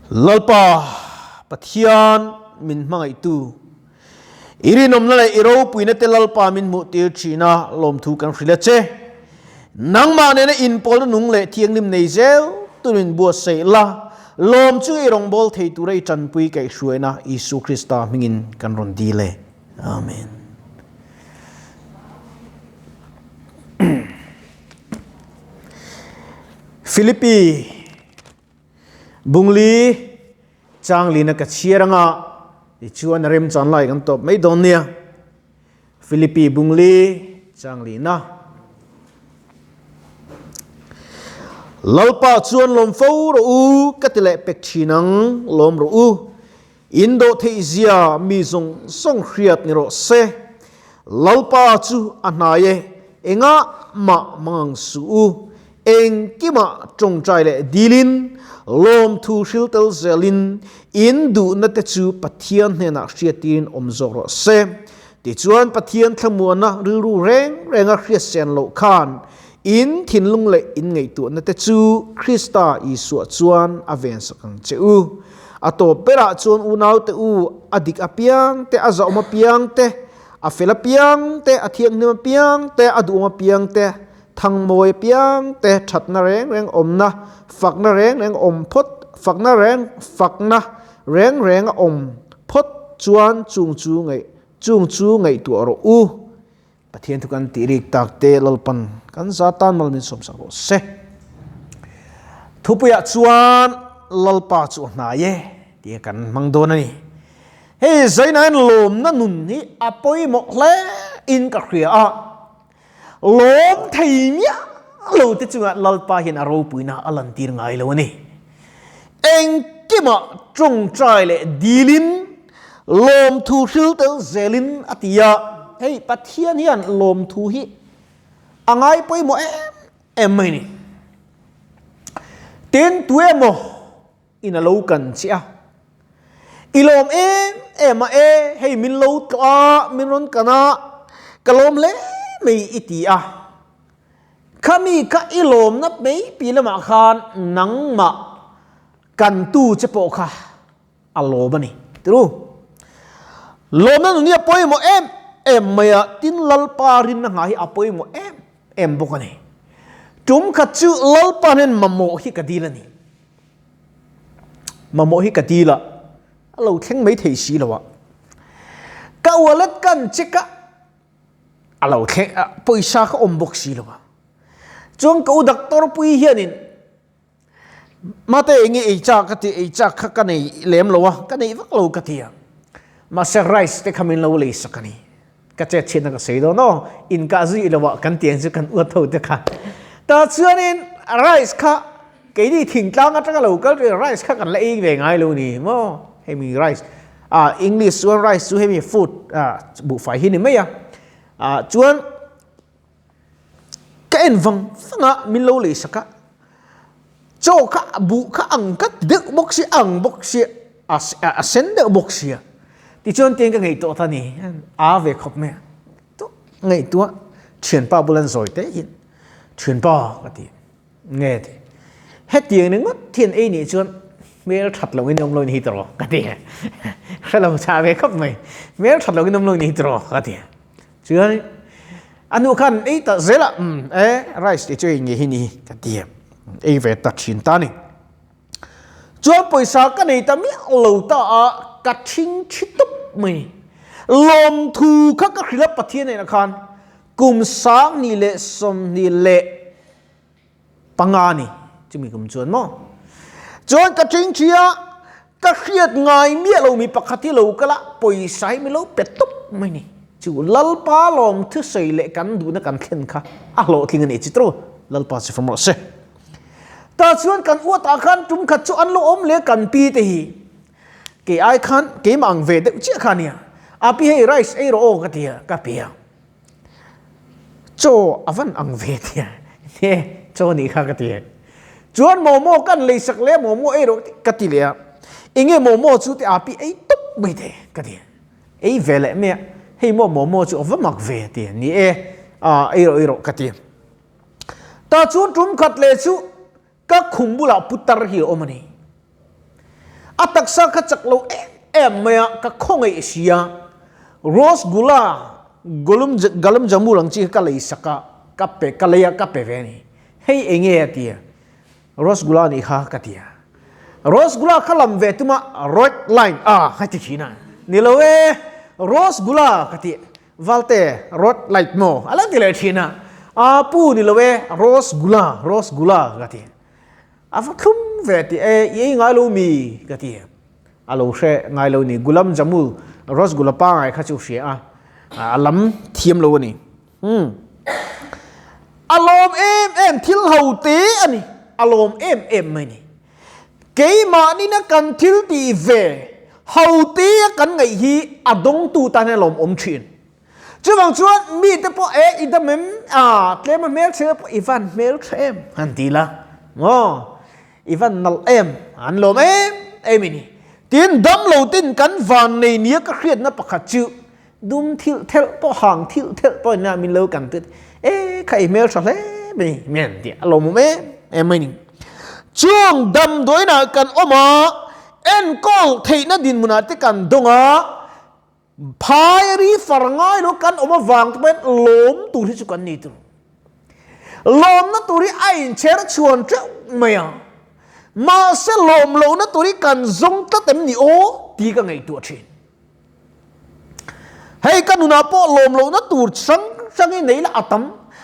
Lalpa Pathian min hmangaihtu, i rinawmna leh i ropuina te Lalpa min hmuhtir thin a, lawmthu kan hrilh a che. Nangmah nena inpawlna nung leh thianghlim nei zel turin buatsaih la, lawm chu i rawngbâwl thei tura i ṭanpui kaihhruaina Isua Krista hmingin kan rawn dil e. Amen. Philippi Bungli Changlina ka chhiar anga tichuan a remchan lai kan tawp mai dawn nia. Philippi Bungli Changlina Lalpa chuan lawm fo rawh u ka ti leh pek thin ang, lawm rawh u. In dawh theih zia mi zawng zawng hriat ni rawh se. Lalpa chu a hnai e, engah mah mangang suh u. Engkimah tawngtai leh dilin, lawmthu hril tel zelin, in duhna te chu Pathian hnenah hriattirin awm zawk rawh se. Tichuan Pathian thlamuanna rilru reng renga hriatsen loh khan in thinlung leh in ngaihtuahna te chu Krista Isua chuan a vensak ang che u. A tawp berah chuan unaute u, a dik apiang te, a zahawm apiang te, a fel apiang te, a thianghlim apiang te, a duhawm apiang te, thangmawi apiang te, thatna reng reng awmna, fakna reng reng awm phawt, fakna reng, fakna reng reng a awm phawt chuan chung chu ngaih, chung chu ngaihtuah rawh u. Pathian thu kan tih rik tak te Lalpan kan za tan mal min sawmsak rawh se. Thupuiah chuan Lalpa chu a hnai e tia kan hmang dawn a ni. Hei zainain lawmna nun hi a pawimawh hle in ka hria a. Lawm thei miah lo te chungah Lalpa hian a ropuina a lantir ngai lo a ni. Engkimah tawngtai leh dilin lawmthu hril tel zelin a ti a, hei Pathian hian lawmthu hi a ngai pawimawh em em mai ni. Tin, tuemaw in a lo kan che a, i lawm em em a e, hei min lo tlawh a, min rawn kan a, ka lawm hle mai i ti a. Khami kha i lawmna mai pi lamah khan nangmah kantu che pawh kha a lawm a ni. Tiru, lawmna nun hi a pawimawh em em mai a, tin Lalpa rinna nghah hi a pawimawh em em bawk a ni. Tum khat chu Lalpa hnen mamawh hi ka dil a ni. Mamawh hi ka dil a, a lo thleng mai thei si lo a. Ka wallet kan check a, a lo thleng a, pawisa ka awm bawk si lo a. Chuan ka u doctor pui hianin Mate enge ei chak ka ti, ei chak kha ka nei lem lo a, ka nei vak lo ka ti a. Mahse rice te kha min lo lei sak a ni. Ka chet chhiatna ka sawi dawn aw, in kah zui lo ah kan tiang chu kan uat ho te kha. Tah chuanin rice kha keini thingtlang atanga lo kal ṭhin rice kha kan la ei ve ngai lo ni maw, hemi rice ah English chuan rice chu hemi food ah buhfai hi ni mai a, ah chuan Ka en vang vang a, min lo lei sak a, chaw kha buh kha ang ka ti deuh bawk sia, ang bawk sia, a sen deuh bawk sia. Tichuan tiang ka ngaihtuah ta ni, a ve khawp mai a, ngaihtuah thianpa bula an zawi te hian thianpa ka ti. Nge ti? Hetiang ringawt thian ei nih chuan hmel that lo in awm lo ni tawh ka ti. Hre lo chah ve khawp mai. Hmel that lo in awm lo ni tawh ka ti. Chuan a nu khan ei ta zel a, um e rice te chu ei nge hi ni ka ti. Ei ve ta thin ta ni. Chuan pawisa ka nei ta miah lo ta a, ka thing thi tawp mai. Lawmthu kha ka hrilh a Pathian hnenah khan kum 2025 a ni chumi kum chuan maw. Chuan ka thing thi a, ka hriat ngai miah lo mi pakhat hi lo kal a, pawisa hi mi lo pe tawp mai ni. Chu Lalpa lawm thusawi leh kan duhna kan thlen kha a hlawhtling a ni chi tawh Lalpa chu fam rawh se. Tah chuan kan uatah khan tum khat chu an lo awm leh kan pi te hi kei ai khan keimah ang ve deuh chiah kha a nia. A pi hei rice ei rawh aw ka ti a, ka pe a. Chaw a van ang ve tia nge chaw nih kha ka ti a. Chuan momo kan lei sak leh a momo ei rawh ka ti leh a. Enge momo chu te a pi ei tawp mai te ka ti a. Ei ve leh mai a, hei maw momo chu a va mak ve ti a, ni e, a ei rawh ei rawh ka ti a. Tah chuan tum khat leh chu ka khum bulah putar hi a awm a ni. A taksa kha chak lo em em mai a, ka khawngaih si a. Rosgula golum galam jamul ang chi kha ka lei sak a, ka pe ka lei a ka pe ve a ni. Hei enge a ti a, Rosgula nih kha ka ti a. Rosgula kha lam ve tuma red line a ka ti thin a. Ni lo e, Rosgula ka ti Valte red light maw a lo ti leh thin a. A pu ni lo e, Rosgula Rosgula ka ti. A va thlum ve ti e, i ei ngai lo mi ka ti. A lo hre ngai lo ni. Gulam Jamul, Rosgula pangai kha chu hria a, a lam thiam lo a ni. Umm. A lawm em em thil ho te a ni. A lawm em em mai ni. Keimahni na kan thil tih ve ho te a kan ngaih hi a dawngtu tan hian a lawmawm thin. Chuvang chuan mite pawh e i dam em? A tlem a hmelchhe pawh i van hmeltha em? Han ti la. Maw? I van nalh em? An lawm em em i ni. Tin, damlo ten kan van nei nia ka hriatna pakhat chu dum thilh thelh pawh hang thilh thelh pawh ina min lo kan tut e kha i hmeltha hle mai ni an ti a lawmawm em em mai ni. Chung damdawiinah kan awm a, enkawl theihna dinhmunah te kan dawng a, Phai ri far ngai lo kan awm avang te pawhin lawm tur hi chu kan ni tur. Lawmna tur hi a inchher chhuan teuh mai a. Mahse lawm lohna tur hi kan zawng tlat em ni aw tih ka ngaihtuah thin. Hei ka nunah pawh lawm lohna tur hrang hrang hi nei la a tam.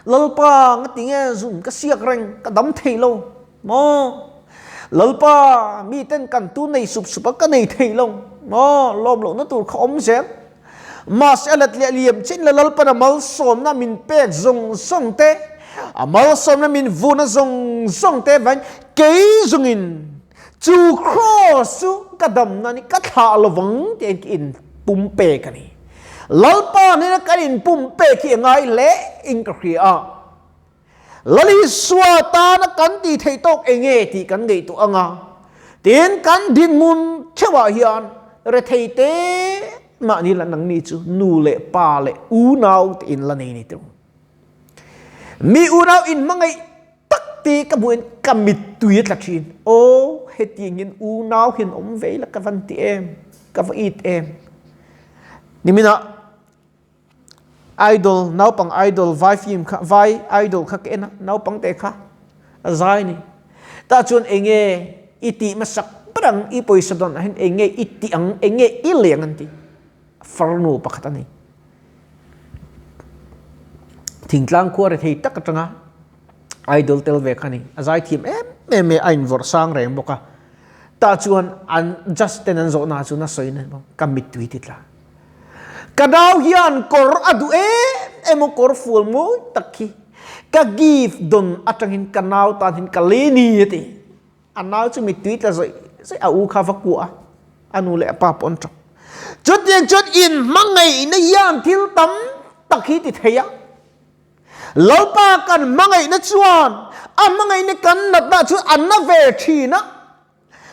Lalpa nga tinge zun ka siak reng ka dam thei lo maw? Lalpa miten kan tu nei sup sup a ka nei thei lo maw? Lawm lohna tur kha awm zel. Mahse a let leh liam chin la Lalpan a malsawmna min pek zawng zawng te, a malsawmna min vuna zawng zawng te vain kei zungin Chu kraws chu ka damna ni ka thlah lovang tiin ka in pumpek a ni. Lalpa hnena kan in pumpek hi a ngai hle in ka hria a. Lal Isua tana kan tih theih tawk eng nge tih kan ngaihtuah ang a. Tin, kan dinhmun theuhah hian rethei te mahni la nangni chu nu leh pa leh unau te in la nei ni tawh. Mi unau in hmangaih tak te ka hmuh in ka mittui a tla thin. Aw hetiang hian unau hian awm ve ila ka van ti em, ka va it em. Niminah idol naupang idol vai film kha vai idol kha ka en a, naupang te kha a zai ni. Tah chuan enge i tih hmasak ber ang i pawisa dawn ah hian enge i tih ang enge i leng an ti. Farnu pakhat a ni. Thingtlang khua rethei tak atanga idol tel ve kha a ni. A zaithiam em em e, a invawrh sang reng bawk a. Tah chuan an judge ten an zawhna chu na sawi na ka mittui ti tla. Ka nau hian kawr a duh em em a, kawr fual mawi tak hi ka gift dawn atangin ka nau tan hian ka lei ni a ti. A nau chu mittui tla zawih zawih a u kha va kuah a, a nu leh a pa pawh an tap. Chutiang chuan inhmangaihna hian thil tam tak hi ti thei a. Lalpa kan hmangaihna chuan a hmangaihna kan natna chu a na ve thin a.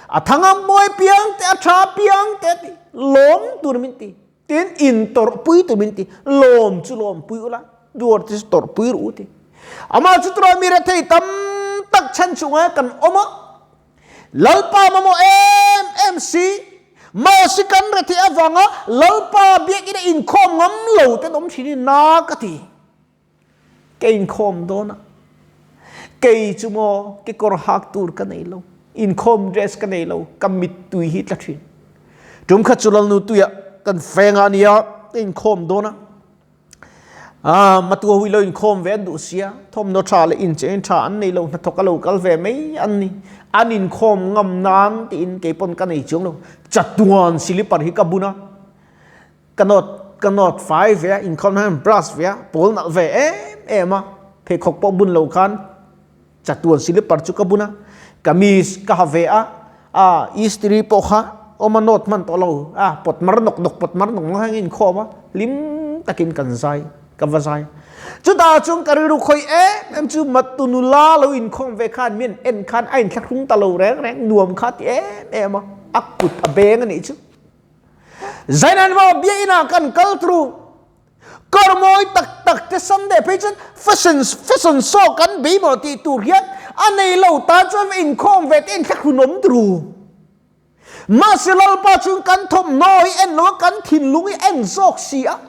A thang a mawi piang te, a tha piang te a ti, lawm tur min ti. Tin in tawrhpui tur min ti, lawm chu lawmpui ula, duar te chu tawrhpui ru ti. Amah chu tura mi rethei tam tak chhan chunga kan awm a, Lalpa mamawh em em si, mahse kan rethei avanga Lalpa biakina inkhawm ngam lo ten awm thin hi na ka ti. Ka inkhawm dawn a, kei chu maw kekawr hak tur ka nei lo, inkhawm dress ka nei lo, ka mittui hi tla thin. Tum khat chu Lalnu tuiah kan feng a nia, ka inkhawm dawn a, ah matua hui lo inkhawm ve an duh sia, thawmhnaw tha leh inchein tha an nei lo, hnathawk a lo kal ve mai an ni, an inkhawm ngam nan tiin keipawn ka nei chuang lo, chatuan silipar hi ka bun a. Ka nawt ka nawt fai ve a, inkhawm hian brush ve a, pawl nalh ve em em a, pheikhawk pawh bun lo khan chatuan slipper chu ka bun a, kamis ka ha ve a, a istiri pawh kha awm a nawt hman tawh lo a, pawt mar nawk nawk pawt mar nawk nawk hian inkhawm a, hlim takin kan zai ka va zai. Chutah chuan ka rilru khawih em em chu Matu nula lo inkhawm ve khan min en khan a inthlahrung ta lo reng reng nuam kha ti em em a, a kut a beng a nih chu. Zainan maw bia inah kan kal through kawr mawi tak tak te Sunday phei chuan fashion fashion show kan bei maw tih tur hian a nei lo tan chuan va inkhawm ve te inthlahrun awm through. Mahse Lalpa chuan kan thawmhnaw hi en lo a, kan thinlung hi en zawk si a.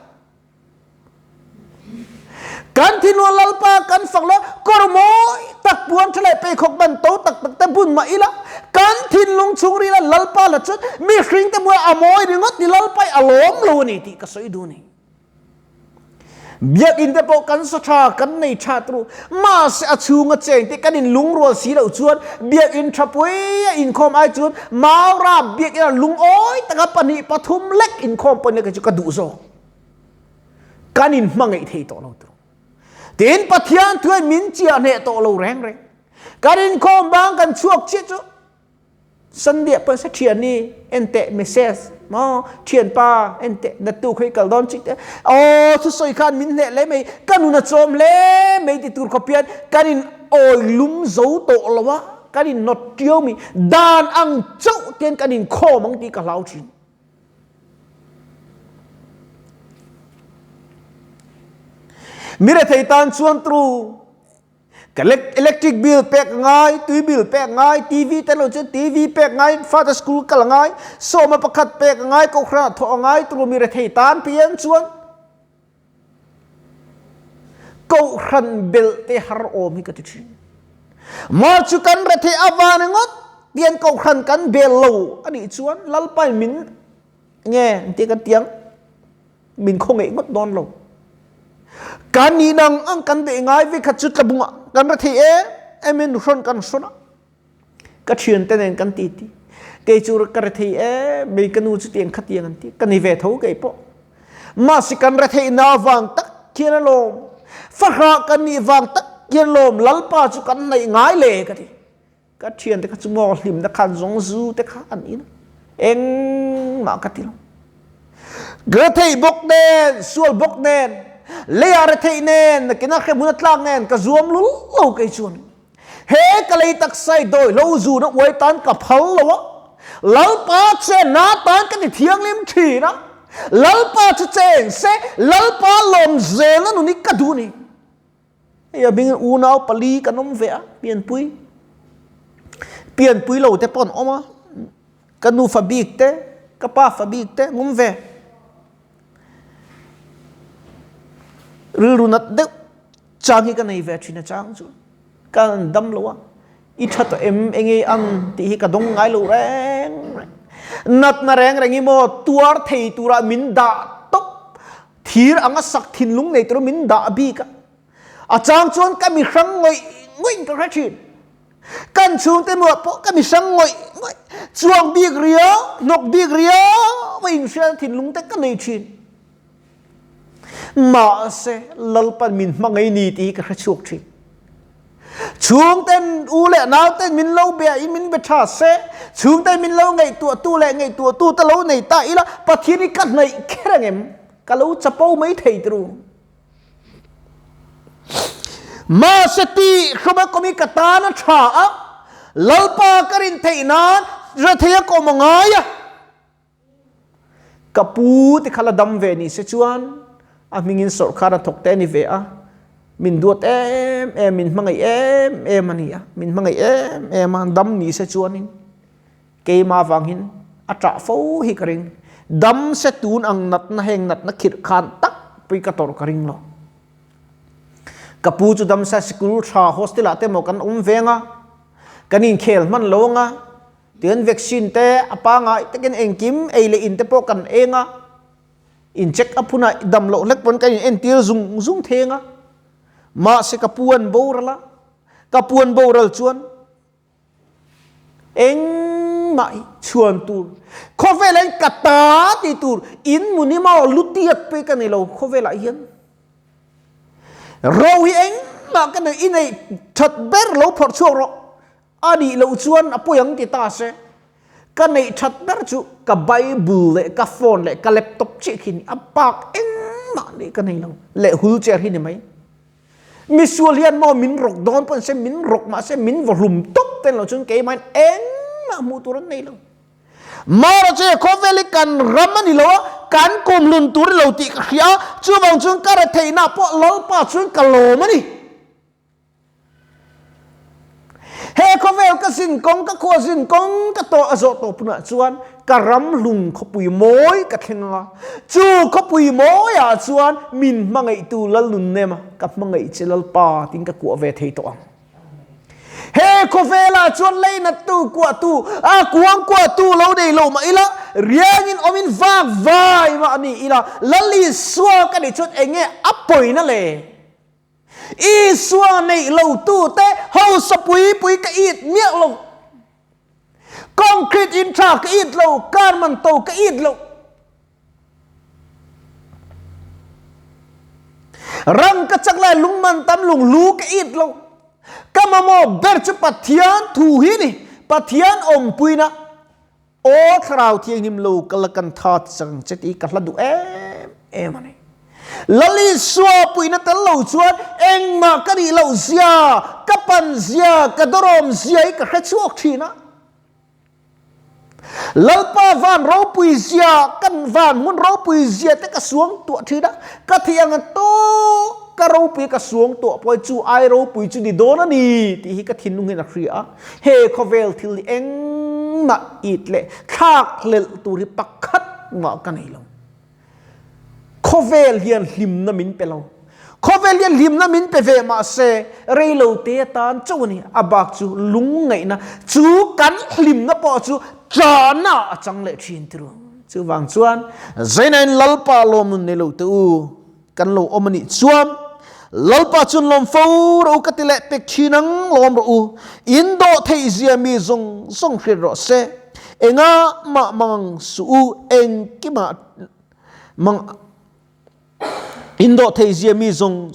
Kan thinlung Lalpa kan fak lo, kawr mawi tak puan tha leh pheikhawk ban to tak tak te bun mah ila, kan thinlung chhung rila Lalpa la chuan mihring te hmuhah a mawi ringawt ni Lalpa hi a lawm lo a ni tih ka sawi duh a ni. Biakinn te pawh kan sa tha, kan nei tha turu. Mahse a chhunga cheng te kan in lungrual si loh chuan biakinn tha pui a inkhawm ai chuan Maura biakinn ah lungawi taka pahnih pathum lek inkhawm pawhin kei chu ka duh zawk. Kan in hmangaih thei tawh lo turu. Tin Pathian thuin min chiah hneh tawh lo reng reng. Kan inkhawm bang kan chhuak chiah chu Sunday ah pawh sa thian ni en teh message maw thian pa en teh na tu khoi kal dawn chik te aw thu sawi khan min hneh le mai ka nun a chawm hle mai ti tur khawp hian kan in awi lum zo tawh lo a kan in nawt tiau mi dan ang chauh ten kan in khawm ang tih ka hlau thin. Mi rethei tan chuan tru Ka electric bill pek ngai, tui bill pek ngai, TV te lo chu TV pek ngai, fate school kal ngai, sawma pakhat pek ngai, kohhran ah thawh ngai turu mi rethei tan pian chuan kohhran belh te har awm hi ka ti thin. Mah chu kan rethei avan ringawt tian kohhran kan bel lo anih chuan Lalpa in min nge ti kan tiang min khawngaih ngawt dawn lo. Kan nih nang ang kan be ngai ve khat chu tlabung ah kan ra thei em em in hron kan hron a. Ka thian te nen kan ti ti. Kei chu ka re thei em mei ka nu chu tiang kha tiang an ti. Ka ni ve tho kei pawh. Mahse kan re thei na vang tak khian alawm. Fahrah kan nih vang tak khian alawm Lalpa chu kan hnaih ngai le ka ti. Ka thian te kha chu maw hlim na khan zawng zu te kha an in engmah ka ti lo. Rethei bawk nen, sual bawk nen, leiah rethei nen, nakinah hremhmun a tlak nen ka zuam lul lo kei chuan. He ka lei taksai dawi lo zu na uai tan ka phal lo a, Lalpa che na tan ka ti thianghlim thin a, Lalpa chu cheng se, Lalpa lawm zel na nun hi ka duh ni. Hei a hmingin unau pali kan awm ve a, pianpui. Pianpui lo te pawh an awm a, ka nu fa bik te, ka pa fa bik te an awm ve. Rilru nat deuh chang hi ka nei ve thin a chang chu. Ka an dam lo a, i tha tawh em enge ang tih hi ka dawng ngai lo reng reng. Natna reng reng hi maw tuar thei tura min dah tawp Thir anga sak thinlung nei tur min dah bik a. A chang chuan ka mi hrang ngawih ngawih in ka hre thin. Kan chhungte hnuah pawh ka mi hrang ngawih ngawih, chuang bik riau, hnawk bik riau a inhriatna thinlung te ka nei thin. Mahse, Lalpan min hmangaih ni tih hi ka hre chhuak thin. Chhungten u leh nauten min lo bia in min be tha se, chhungten min lo ngaihtuahtu leh ngaihtuahtu te lo nei ta ila, Pathian hi ka hnaih kher ang em? Ka lo chapo mai thei turu. Mahse ti hruma kawm hi ka tan a tha a, Lalpa ka rin theih nan rethei a kawm a ngai a. Ka pu te kha la dam ve ni se chuan a hmingin sawrkar a thawk te a ni ve a, min duat em em, min hmangaih em em a ni a, min hmangaih em em a, dam ni se chuanin keimah avangin a ṭah fo hi ka ring. Dam se tun ang natna heng natna khirh khan tak pui ka tawrh ka ring lo. Ka pu chu dam se sikul ṭha hostel ah te maw kan awm veng a, kan inkhel hman lo ang a, Tihian vaccine te a pangai takin engkim ei leh in te pawh kan eng a, in check up hunah dam loh hlek pawn kan in entir zung zung theng a. Mahse ka pu an boral a, ka pu an boral chuan engmah hi chhuan tur khawvelah hian ka ta tih tur in hmun hi maw lutiat pawh hi ka nei lo khawvelah hian. Ro hi engmah ka nei i neih that ber lo phawrh chhuak rawh. A nih loh chuan a pawi ang ti ta se, ka neih that ber chu ka Bible leh ka phone leh ka laptop chiah khi ni, a bak engmah leh ka nei lo, leh wheelchair hi ni mai. Misual hian maw min rawk dawn pawh se min rawk mah se min vaw hlum tawp ten lo chuan keimahin engmah hmuh tur an nei lo. Mara che khawvel hi kan ram a ni lo a, kan kumhlun tur i lo tih ka hria a, chuvang chuan ka retheihna pawh Lalpa chuan ka lawm a ni. He khawvel ka zin kawng, ka khua zin kawng ka tawh a zawh tawh punah chuan ka ram hlung khawpui mawi ka thleng anga, chu khawpui mawiah chuan min hmangaihtu Lalnunnema ka hmangaih che Lalpa tiin ka kuah ve thei tawh ang. He khawvelah chuan leinattu kuahtu, a kuang kuahtu lo nei lo mah ila, riangin awmin vak vai mah a ni ila, Lal Isua ka nih chuan eng nge a pawina le? Isua neih lo tute hausa pui pui ka it miah lo. Concrete in tha ka it lo, car man to ka it lo. Ram ka chak lai lung man tam lung lu ka it lo. Ka mamawh ber chu Pathian thu hi ni. Pathian awmpuina aw thlarau thianghlim lo ka la kan tha chang che tih ka hla duh em em a ni. Lal Isua puihna tel lo chuan engmah ka nih loh zia, ka pan zia, ka dawrawm zia hi ka hre chhuak thin a. Lalpa van ropui zia, kan van hmun ropui zia te ka suang tuah thin a, ka thih ang tawk ka ropui ka suang tuah pawh hi chu ai ropui chu ni dawn a ni tih hi ka thinlung hian a hria a. He khawvel thil hi engmah it leh thlak hlelh tur hi pakhat mah ka nei lo. Khawvel hian hlimna min pe lo. Khawvel hian hlimna min pe ve mah se, rei lo te atan chauh a ni. A bak chu lungngaihna, chu kan hlimna pawh chu ṭahna a chang leh ṭhin tirh. Chuvang chuan, Zainain Lalpa lawm nun nei lo teh u, kan lo awm a nih chuan, Lalpa chuan lawm fo rawh u ka ti leh pek ṭhin ang, lawm rawh u. In dawh theih zia mi zawng zawng hriat rawh se. Engah mah mang suh u, engkimah mang indawh thei zia mi zawng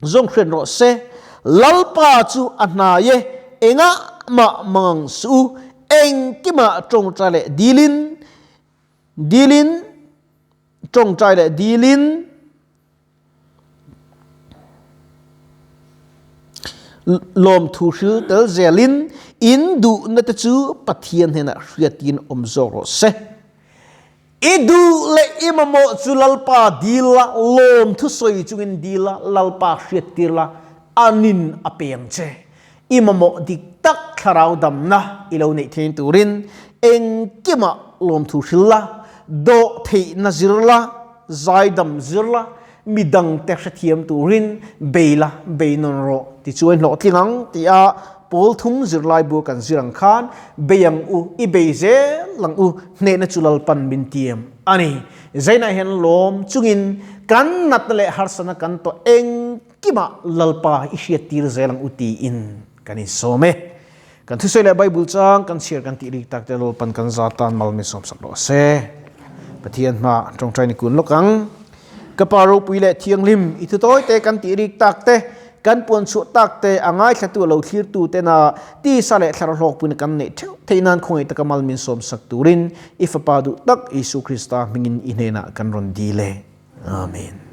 zawng hriat rawh se. Lalpa chu a hnai e, engah mah mang suh u, engkimah tawngtai leh dilin, dilin, tawngtai leh dilin, Lawmthu hril tel zelin in duhna te chu Pathian hnenah hriatin awm zawk rawh se. I duh leh i mamawh chu Lalpa dil la, lawmthu sawi chungin dil la, Lalpa hriattir la, a nin a pe ang che. I mamawh dik tak thlarau damna i lo neih thein turin engkimah lawmthu hril la, dawh theihna zir la, zaidam zir la, midangte hrethiam turin bei la, bei nawn rawh tichuan hlawhtling ang tia pawl thum zirlaibu kan zir ang khan bei ang u, i bei zel ang u, hnehna chu Lalpan min tiam a ni. Zainah hian lawm chungin kan natna leh harsatna kan tawh eng Kimah Lalpa i hriattir zel ang u tiin kan insawm e. Kan thusawi leh Bible chang kan chhiar kan tih rik tak te Lalpan kan za tan mal min sawmsak rawh se. Pathian hma tawngtai ni kun lawk ang. Ka pa ropui leh thianghlim i thutawi te kan tih rik tak te kan puan chhuah tak te a ngaithlatu a lo thlirtu tena tisa leh thlarau hlawkpuina kan neih theuh theih nan khawngaih taka mal min sawmsak turin i fapa duh tak Isu Krista hmingin i hnenah kan rawn dil e. Amen.